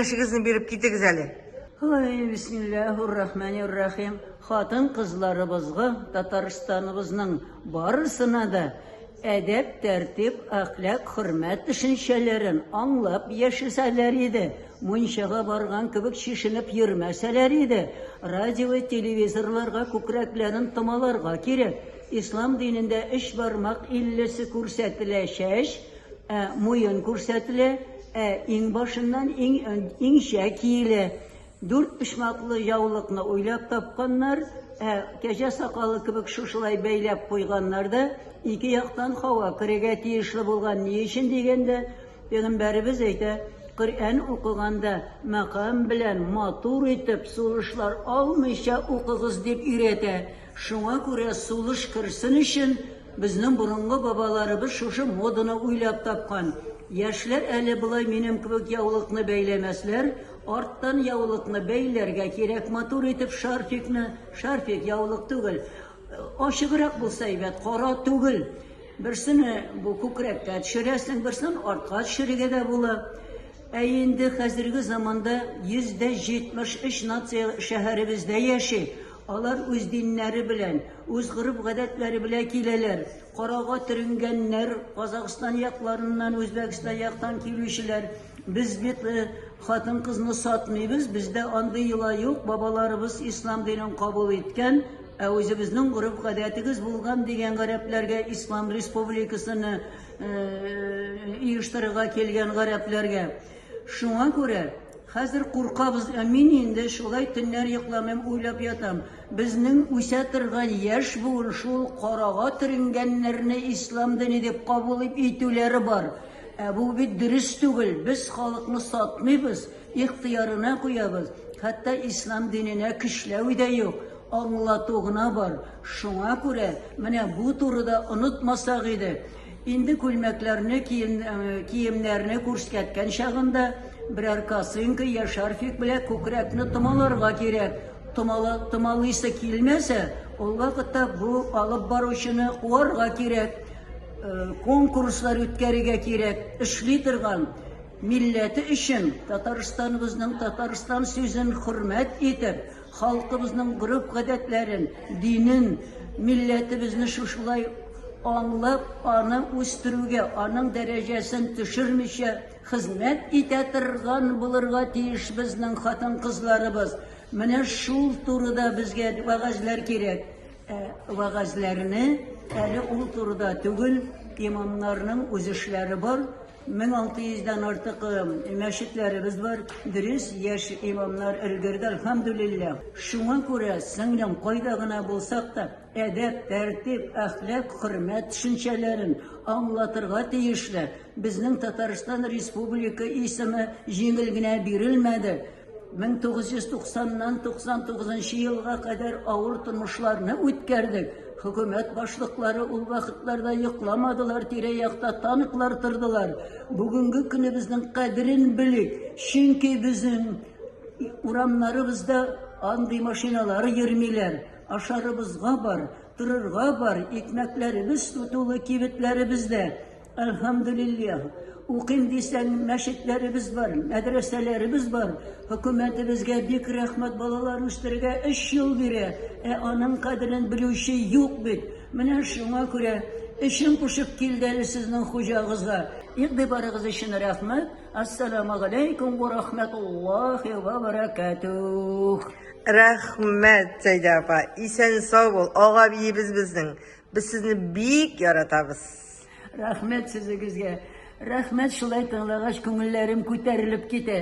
киңәшегезне биреп китегез әле. Ой, бисмиллаһир-рахманир-рахим. Хатын-кызларыбызга, Татарстаныбызның барысына да әдәп, тәртип, әхлак, хөрмәт төшенчәләрен аңлап яшәсәләр иде, мунчага барган кебек чишенеп йөрмәсәләр иде, радио, телевизорларга күкрәкләрен томаларга кирәк. Ислам динендә өч бармак иллесе күрсәтелә чәч, ә муен күрсәтелә, ә иңбашыннан иң, иңчә киелә. Дүрт почмаклы яулыкны уйлап тапканнар, ә кәҗә сакалы кебек шушылай бәйләп куйганнар да, ике яктан һава керергә тиешле булган. Ни өчен дигәндә, Пәйгамбәребез әйтә, Коръән укыганда мәкам белән матур итеп сулышлар алмыйча укыгыз дип өйрәтә. Шуңа күрә сулыш керсен өчен безнең борынгы бабаларыбыз шушы моданы уйлап тапкан. Яшьләр әле болай минем кебек яулыкны бәйләмәсләр, арттан яулыкны бәйләргә кирәк, матур итеп шарфикны, шарфик, яулык түгел, ачыграк булса әйбәт, кара түгел. Берсене бу күкрәккә төшерәсең, берсен артка төшерергә дә була. Ә инде хәзерге заманда 173 нация шәһәребездә яши. Алар үз диннәре белән, үз гореф-гадәтләре белән киләләр. Карага төренгәннәр, Казахстан якларыннан, Үзбәкстан яктан килүчеләр. Без бит хатын-кызны сатмыйбыз, бездә андый йола юк, бабаларыбыз ислам динен кабул иткән, ә үзебезнең гореф-гадәтегез булган дигән гарәпләргә, ислам республикасыны оештырырга килгән гарәпләргә. Шуңа күрә Хәзер куркабыз, ә мин инде шулай төннәр йокламыйм, уйлап ятам. Безнең үсә торган яшь буын шул карага төренгәннәрне ислам дине дип кабул итүләре бар. Ә бу бит дөрес түгел. Без халыкны сатмыйбыз, ихтыярына куябыз. Хәтта ислам диненә көчләү дә юк, аңлату гына бар. Шуңа күрә менә бу турыда онытмасак иде. Инде күлмәкләрне, кием, киемнәрне күрсәткән чагында берәр косынка я шарфик белән күкрәкне томаларга кирәк. Томала, томалыйсы килмәсә, ул вакытта бу алып баручыны куарга кирәк. Конкурслар үткәрергә кирәк. Эшли торган милләте өчен Татарстаныбызның Татарстан сүзен хөрмәт итеп, Халкыбызның гореф-гадәтләрен, динен, милләтебезне шушылай аңлап, аны үстерүгә, аның дәрәҗәсен төшермичә хезмәт итә торган булырга тиеш безнең хатын-кызларыбыз. Менә шул турыда безгә вәгазьләр кирәк. Ә вәгазьләрне әле ул турыда түгел, имамнарның үз эшләре бар. 1600 дән артык мәчетләребез бар. Дөрес, яшь имамнар өлгерде, әлхәмдүлилләһ. Шуңа күрә, сеңлем, кайда гына булсак та, әдәп, тәртип, әхлак, хөрмәт төшенчәләрен аңлатырга тиешле. Безнең Татарстан Республика исеме җиңел генә бирелмәде. 1990 нан 99 нчы елга кадәр авыр тормышларны үткәрдек. Хөкүмәт башлыклары ул вакытларда йокламадылар, тирә-якта танклар тордылар. Бүгенге көнебезнең кадерен белик, чөнки безнең урамнарыбызда андый машиналар йөрмиләр. Ашарыбызга бар, торырга бар, икмәкләребез тулы кибетләребездә. Әлхәмдүлилләһ. Укыйм дисәң, мәчетләребез бар, мәдрәсәләребез бар. Хөкүмәтебезгә бик рәхмәт, балалар үстерергә өч ел бирә, ә аның кадерен белүче юк бит. Менә шуңа күрә эчем пошып килде әле сезнең хуҗагызга. Игътибарыгыз өчен рәхмәт. Ассаламу галәйкүм вә рахмәтуллаһи вә бәрәкәтүһ. Рәхмәт, Сәйдә апа. Исән-сау бул, ак әбиебез безнең. Без сезне бик яратабыз. Рәхмәт сүзегезгә. Рәхмәт шулай тыңлагач күңелләрем күтәрелеп китә.